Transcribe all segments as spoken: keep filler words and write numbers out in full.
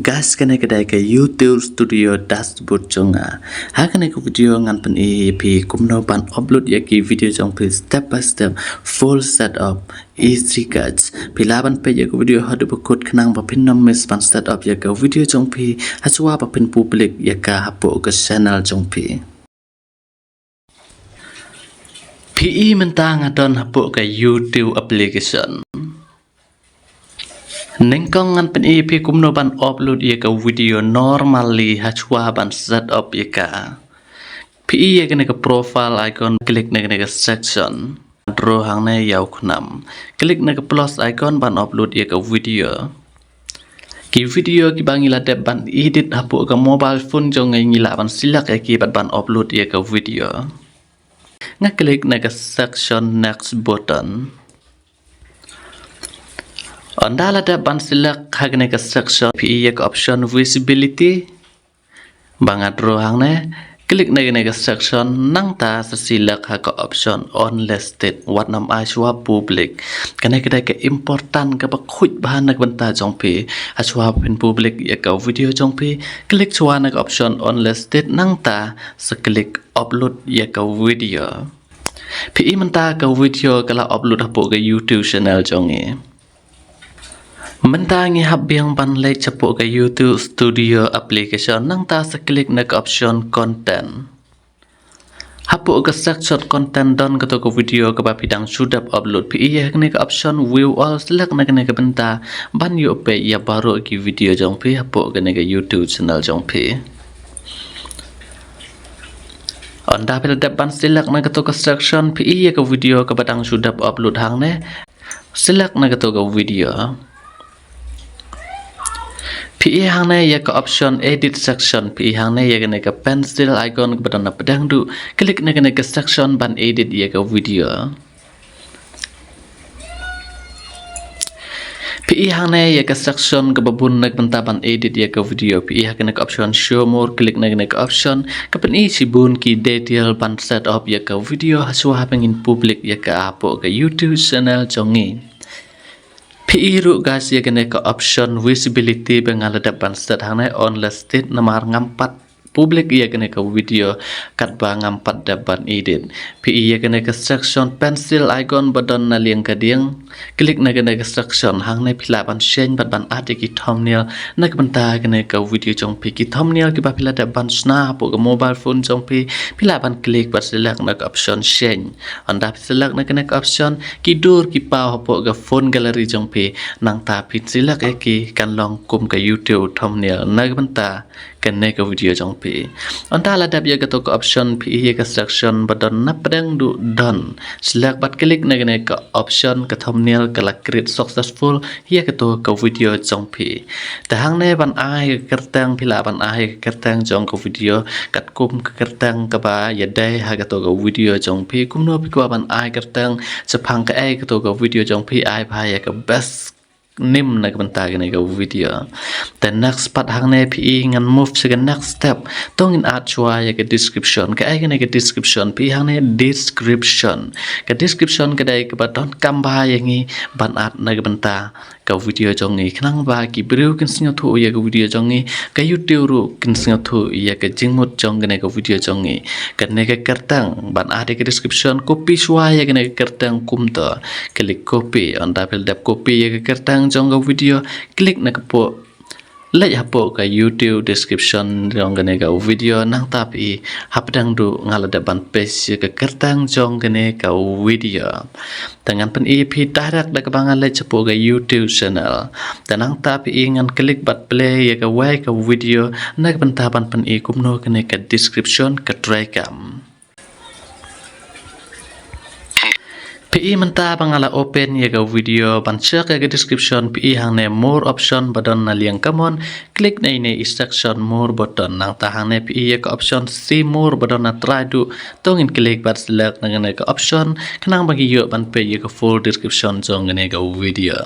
Guys, kane ka dei ka YouTube Studio dashboard jong nga. Ha kane ka video ngan pyni ïa phi kumno ban upload ïa ki video jong phi step by step, full setup, easy guys. Phi lah ban peit ïa ka video haduh ba kut khnang ba phin ym miss ban setup ïa ka video jong phi hashwa ba phin public ïa ka hapoh ka channel jong phi. Phi i mynta nga don hapoh ka YouTube application. Nyngkong ngan pyni ïa phi kumno ban upload ïa ka video normally hashwa ban setup ïa ka. Phi i ïa kane ka profile icon, click na kane ka section. Draw hangne ïa u khnam. Click na ka plus icon ban upload ïa ka video. Ki video kiba ngi la dep ban edit hapoh ka mobile phone jong ngi, ngi lah ban select ïa ki bad ban upload ïa ka video. Nga click na ka section next button. Ynda la dep ban select ha kane ka section, phi i ïa ka option visibility. Ba nga draw hangne, click na kane ka section, nangta sa select ha ka option unlisted, wat nym ai shuwa public. Kane ka dei ka important kaba khuid bha na ka bynta jong phi. Hashwa ba phin public ïa ka video jong phi, click shuwa na ka option unlisted, nangta sa click upload ïa ka video. Phi i mynta ka video ka la upload hapoh ka YouTube channel jong ngi. Mynta ngi hap biang ban leit shapoh ka YouTube Studio application, nangta sa click na ka option content. Hapoh ka section content don kato ka video kaba phi dang shu dep upload, phi i ïa kane ka option view all, select na kane ka bynta ban ïoh peit ïa baroh ki video jong phi hapoh kane ka YouTube channel jong phi. Ynda phi la dep ban select na kato ka section, phi i ïa ka video kaba dang shu dep upload hangne. Select na kato ka video. Phi i hangne ïa ka option edit section, phi i hangne ïa kane ka pencil icon kaba don na pdeng duh, click na kane ka section ban edit ïa ka video. Phi i hangne ïa ka section kaba bun na ka bynta ban edit ïa ka video, phi i ha kane ka option show more, click na kane ka option, ka pyni shibun ki detail ban setup ïa ka video hashwa ba ngin public ïa ka hapoh ka YouTube channel jong ngi. Phi i ruh guys ïa kane ka option visibility ba nga la dep ban set hangne unlisted namar ngam pat public ïa kane ka video katba ngam pat dep ban edit. Phi i ïa kane ka section pencil icon ba don na liang ka dieng. Click na kane ka section, hangne phi lah ban change bad ban add ïa ki thumbnail na ka bynta kane ka video jong phi. Ki thumbnail kiba phi la dep ban shna hapoh ka mobile phone jong phi, phi lah ban click bad select na ka option change. Ynda phi select na kane ka option, ki dur ki paw hapoh ka phone gallery jong phi, nangta phin select ïa ki kan long kum ka YouTube thumbnail na ka bynta kane ka video jong phi. Ynda la dep ïa kato ka option, phi i ïa ka section ba don na pdeng duh done. Select bad click na kane ka option, ka thumbnail ka la create successful ïa kato ka video jong phi. Te hangne ban ai ka kyrteng, phi lah ban ai ka kyrteng jong ka video katkum ka kyrteng kaba ïadei ha kato ka video jong phi. Kumno phi kwah ban ai kyrteng shaphang kaei kato ka video jong phi, ai bha ïa ka best name na ka bynta kane ka video. Te next pat hangne phi i ngan move sha ka next step. To ngin add shuwa ïa ka description. Kaei kane ka description? Phi i hangne description. Ka description ka dei kaba donkam bha ïa ngi ban add na ka bynta ka video jong ngi khnang ba ki briew kin sngewthuh ïa ka video jong ngi, ka YouTube ruh kin sngewthuh ïa ka jingmut jong kane ka video jong ngi. Kane ka kyrteng ban add ïa ka description, copy shuwa ïa kane ka kyrteng kumto. Click copy, ynda phi la dep copy ïa ka kyrteng jong ka video, click na ka poh leit hapoh ka YouTube description jong kane ka video, nangta phi i hapdeng duh nga la dep ban paste ïa ka kyrteng jong kane ka video. Te ngan pyni ïa phi direct da kaba nga leit shapoh ka YouTube channel. Te nangta phi i ngan click bad play ïa kawei ka video na ka bynta ban pyni kumno kane ka description ka trei kam. Phi i mynta ba nga la open ïa ka video, ban check ïa ka description, phi i hangne more option ba don na liang kamon, click na ine i section more button, nangta hangne phi i ïa ka option see more ba don na trai duh, to ngin click bad select na kane ka option khnang ba ngi ïoh ban peit ïa ka full description jong kane ka video.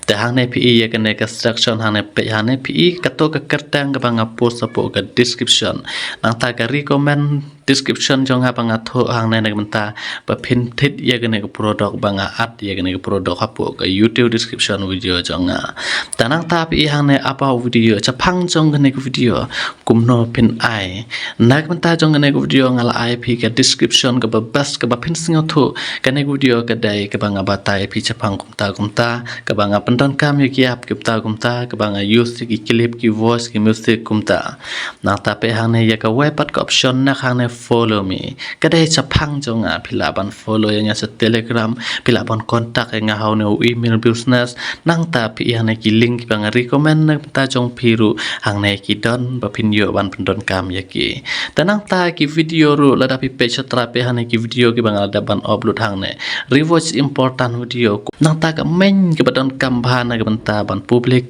Te hangne phi i ïa kane ka section, hangne peit hangne phi i kato ka kyrteng kaba nga post hapoh ka description, nangta ka recommend description jong nga ba nga thoh hangne na ka bynta ba phin thied ïa kane ka product ba nga add ïa kane ka product hapoh ka YouTube description video jong nga. Te nangta phi i hangne about video, shaphang jong kane ka video kumno phin ai. Na ka bynta jong kane ka video nga la ai phi ka description kaba best kaba phin sngewthuh. Kane ka video ka dei kaba nga batai phi shaphang kumta kumta, kaba nga pyndonkam ïa ki app kumta kumta, kaba nga use ïa ki clip, ki voice, ki music kumta. Nangta phi hangne ïa kawei pat ka option na hangne follow me. Ka dei shaphang jong nga, phi lah ban follow ïa nga sha Telegram, phi lah ban contact ïa nga ha une u email business. Nangta phi hangne ki link kiba nga recommend na ka bynta jong phi ruh hangne ki don ba phin ïoh ban pyndonkam ïa ki. Te nangta ki video ruh lada phi peit shatrai phi hangne ki video kiba nga la dep ban upload hangne. Rewatch important video. Nangta ka main kaba donkam bha na ka bynta ban public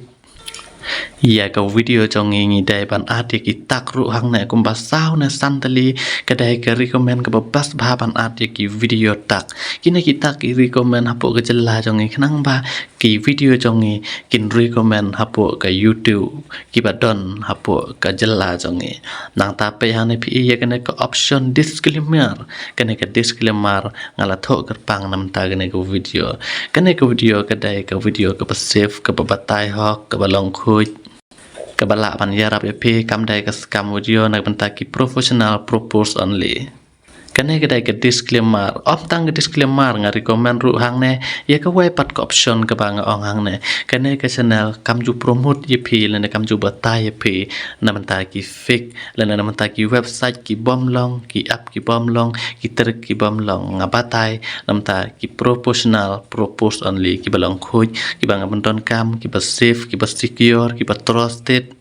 ïa ka video jong ngi, ngi dei ban add ïa ki tag ruh hangne kumba saw ne san tylli. Ka dei ka recommend kaba best bha ban add ïa ki video tag. Kine ki tag ki recommend hapoh ka jylla jong ngi khnang ba ki video jong ngi kin recommend hapoh ka YouTube kiba don hapoh ka jylla jong ngi. Nangta phi hangne phi i ïa kane ka option disclaimer. Kane ka disclaimer nga la thoh kyrpang na bynta kane ka video. Kane ka video ka dei ka video kaba safe, kaba batai hok, kaba long khuid, kaba lah ban ïarap ïa phi, kam dei ka scam video na ka bynta ki professional purpose only. Kane ka dei ka disclaimer, ym tang ka disclaimer nga recommend ruh hangne ïa kawei pat ka option kaba nga ong hangne. Kane ka channel kam ju promote ïa phi lane kam ju batai ïa phi na bynta ki fake lane na bynta ki website ki bym long, ki app ki bym long, ki trick ki bym long. Nga batai na bynta ki professional purpose only, kiba long khuid, kiba nga pyndonkam, kiba safe, kiba secure, kiba trusted.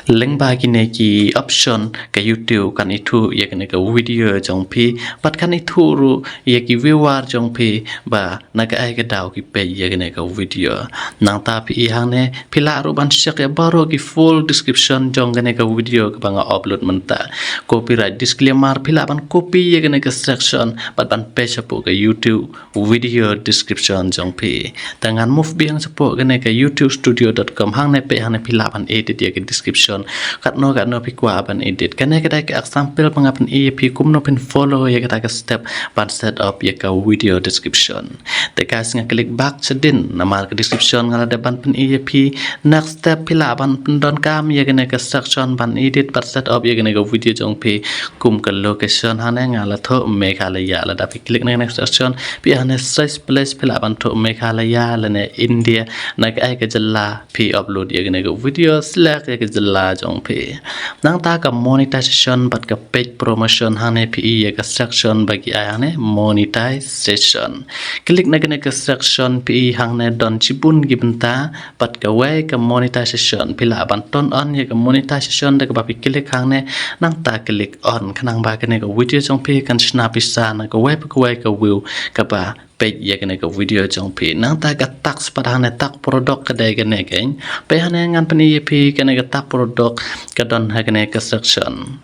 Lyngba kine ki option ka YouTube kan ithuh ïa kane ka video jong phi bad kan ithuh ruh ïa ki viewer jong phi ba na kaei ka daw ki peit ïa kane ka video. Nangta phi i hangne phi lah ruh ban check ïa baroh ki full description jong kane ka video kaba nga upload mynta. Copyright disclaimer, phi lah ban copy ïa kane ka section bad ban paste hapoh ka YouTube video description jong phi. Te ngan move biang shapoh kane ka youtube studio dot com, hangne phi, hangne phi lah ban edit ïa ka description katno katno phi kwah ban edit. Kane ka dei ka example ba nga pyni ïa phi kumno phin follow ïa kata ka step ban set up ïa ka video description. Te guys, nga click back shadien namar ka description nga la dep ban pyni ïa phi. Next step, phi lah ban pyndonkam ïa kane ka section ban edit bad set up ïa kane ka video jong phi. Kum ka location, hangne nga la thoh Meghalaya, lada phi click na kane ka section phi, hangne search place phi lah ban thoh Meghalaya lane India, na kaei ka jylla phi upload ïa kane ka video, select ïa ka jylla jong phi. Nangta ka monetization bad ka paid promotion, hangne phi i ïa ka section ba ki ai hangne monetization. Click na kane ka section phi i, hangne don shibun ki bynta bad kawei ka monetization. Phi lah ban turn on ïa ka monetization da kaba phi click hangne, nangta click on, khnang ba kane ka video jong phi kan shna pisa na kawei pa kawei ka view kaba peit ïa kane ka video jong phi. Nangta ka tags pat hangne, tag product ka dei kane kein. Phi, hangne ngan pyni ïa phi kane ka tag product ka don ha kane ka section.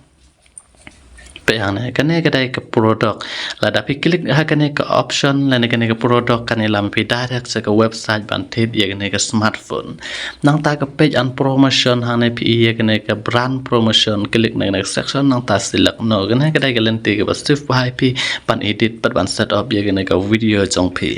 Phi, hangne kane ka dei ka product. Lada phi click ha kane ka option lane kane ka product kan ïalam phi direct sha ka website ban thied ïa kane ka smartphone. Nangta ka page and promotion, hangne phi i ïa kane ka brand promotion, click na kane ka section, nangta select no. Kane ka dei ka lynti kaba safe bha ïa phi ban edit bad ban set up ïa kane ka video jong phi.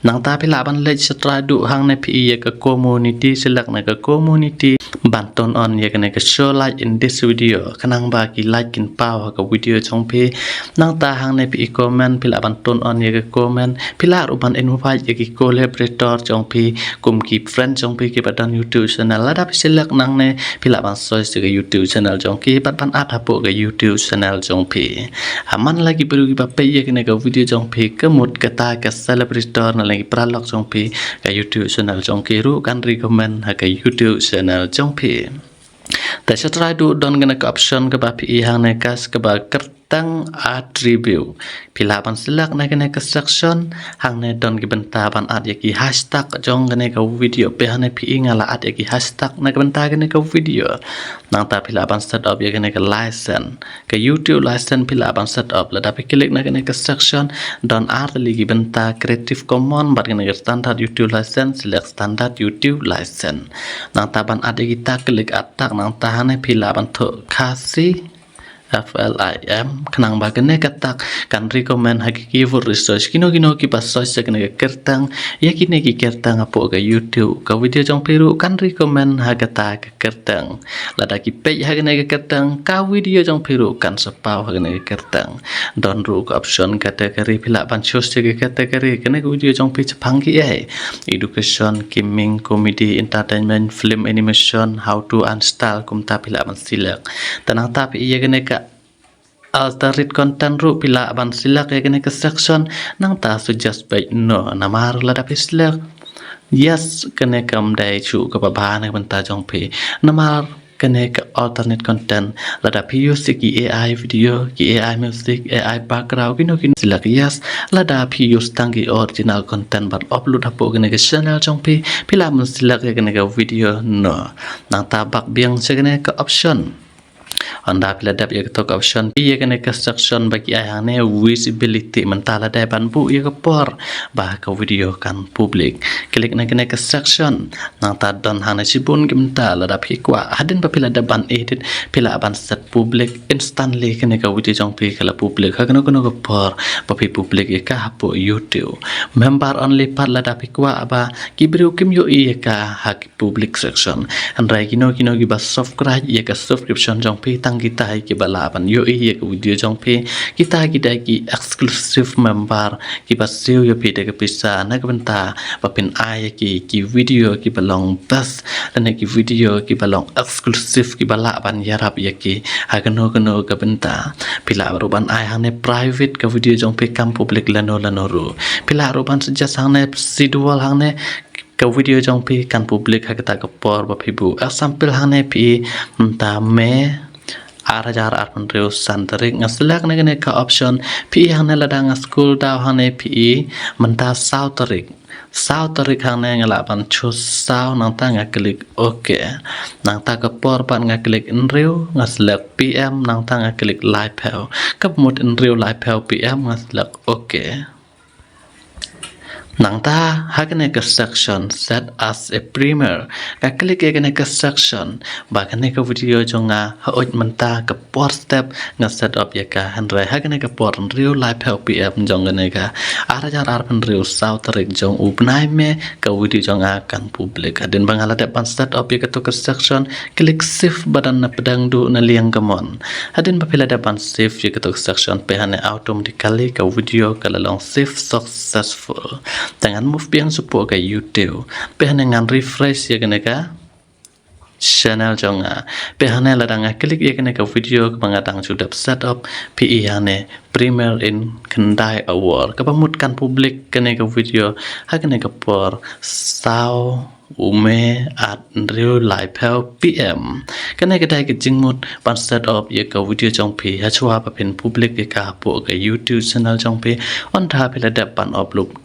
Nangta phi lah ban leit shatrai duh, hangne phi i ïa ka community, select na ka community ban turn on ïa kane ka show like in this video, khnang ba ki like kin paw ha ka video jong phi. Nangta hangne phi i comment, phi lah ban turn on ïa ka comment. Phi lah ruh ban invite ïa ki collaborator jong phi kum ki friend jong phi kiba don YouTube channel. Lada phi select nangne, phi lah ban search ïa ka YouTube channel jong ki bad ban add hapoh ka YouTube channel jong phi. Ha man la ki briew kiba peit ïa kane ka video jong phi ka mut kata ka celebrator ne lane ki paralok jong phi, ka YouTube channel jong ki ruh kan recommend ha ka YouTube channel jong phi. Te shatrai duh don kane ka option kaba phi i hangne, guys, kaba kyr- tang attribute. Phi lah ban select na kane ka section, hangne don ki bynta ban add ïa ki hashtag jong kane ka video. Phi, hangne phi i nga la add ïa ki hashtag na ka bynta kane ka video. Nangta phi lah ban set up ïa kane ka license, ka YouTube license phi lah ban set up. Lada phi click na kane ka section, don ar tylli ki bynta, Creative Commons bad kane ka standard YouTube license, select standard YouTube license. Nangta ban add ïa ki tag, click add tag, nangta hangne phi lah ban thoh Khasi F L I M, khnang ba kane ka tag kan recommend ha ki keyword research. Kino kino kiba search ïa kane ka kyrteng, ïa kine ki kyrteng hapoh ka YouTube, ka video jong phi ruh kan recommend ha kata ka kyrteng. Lada ki peit ha kane ka kyrteng, ka video jong phi ruh kan sa paw ha kane ka kyrteng. Don ruh ka option category, phi lah ban choose ïa ka category kane ka video jong phi shaphang kiei. Education, gaming, comedy, entertainment, film, animation, how to and style, kumta phi lah ban select. Te nangta phi ïa kane ka alternate content ruh phi lah ban select ïa kane ka section, nangta suggest page no, namar lada phi select yes, kane kam dei shuh kaba bha na ka bynta jong phi. Namar kane ka alternate content, lada phi use ki A I video, ki A I music, A I background, kino kino, select yes. Lada phi use tang ki original content ban upload hapoh kane ka channel jong phi, phi lah ban select ïa kane ka video no. Nangta back biang sha kane ka option. Hynda phi la dep ïa kato ka option, phi ïa kane ka section ba ki ai hangne visibility, mynta lada ban buh ïa ka por ba ka video kan public. Click na kane ka section, nangta don hangne shibun ki bynta, lada phi kwah hadien ba phi la dep ban edit, phi lah ban set public instantly, kane ka video jong phi ka la public ha kano kano ka por ba phi public ïa ka hapoh YouTube. Member only pat, lada phi kwah ba ki briew kim ïohi ïa ka ha ki public section. Hynrei kino kino kiba subscribe ïa ka subscription jong phi, tang kita hi kiba lah ban ïohi ïa ka video jong phi. Kita ki dei ki exclusive member kiba siew ïa phi da ka pisa na ka bynta ba phin ai ïa ki ki video kiba long best, lane ki video kiba long exclusive kiba lah ban ïarap ïa ki ha kano kano ka bynta. Phi lah ruh ban ai hangne private, ka video jong phi kam public lano lano ruh. Phi lah ruh ban suggest hangne, schedule hangne, ka video jong phi kan public ha kata ka por ba phi buh. Example hangne phi mynta May ar hajar arphew hynriew, san tarik, nga select na kane ka option. Phi hangne lada nga scroll down hangne phi mynta saw tarik. Saw tarik hangne nga lah ban choose saw, nangta nga click okay. Nangta ka por pat nga click hynriew, nga select P M, nangta nga click laiphew. Kaba mut hynriew laiphew P M, nga select okay. Nangta ha kane ka section set as a premiere, nga click ïa kane ka section ba kane ka video jong nga ha uwei mynta ka por step nga set up ïa ka, hynrei ha kane ka por hynriew laiphew P M jong kane ka ar hajar arphew hynriew, saw tarik jong u bnai May, ka video jong nga kan public. Hadien ba nga la dep ban set up ïa kato ka section, click save ba don na pdeng duh na liang kamon. Hadien ba phi la dep ban save ïa kato ka section, phi hangne automatically ka video ka la long save successful. Te ngan move biang shapoh ka YouTube. Phi hangne ngan refresh ïa kane ka channel jong nga. Phi hangne lada nga click ïa kane ka video kaba nga dang ju dep set up, phi i hangne premiere in khyndai hour. Kaba mut kan public kane ka video ha kane ka por saw u May ar hynriew laiphew P M. Kane ka dei ka jingmut ban set up ïa ka video jong phi ha shuwa ba phin public ïa ka hapoh ka YouTube channel jong phi. Hynda phi la dep ban upload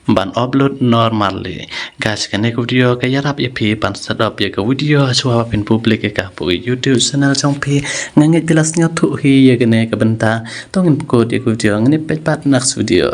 ban upload normally. Guys, kane ka video ka ïarap ïa phi ban set up ïa ka video ha shuwa ba phin public ïa ka hapoh ka YouTube channel jong phi. Nga ngeit phi la sngewthuh hi ïa kane ka bynta. To ngin pynkut ïa ka video, ngin ïa peit pat next video.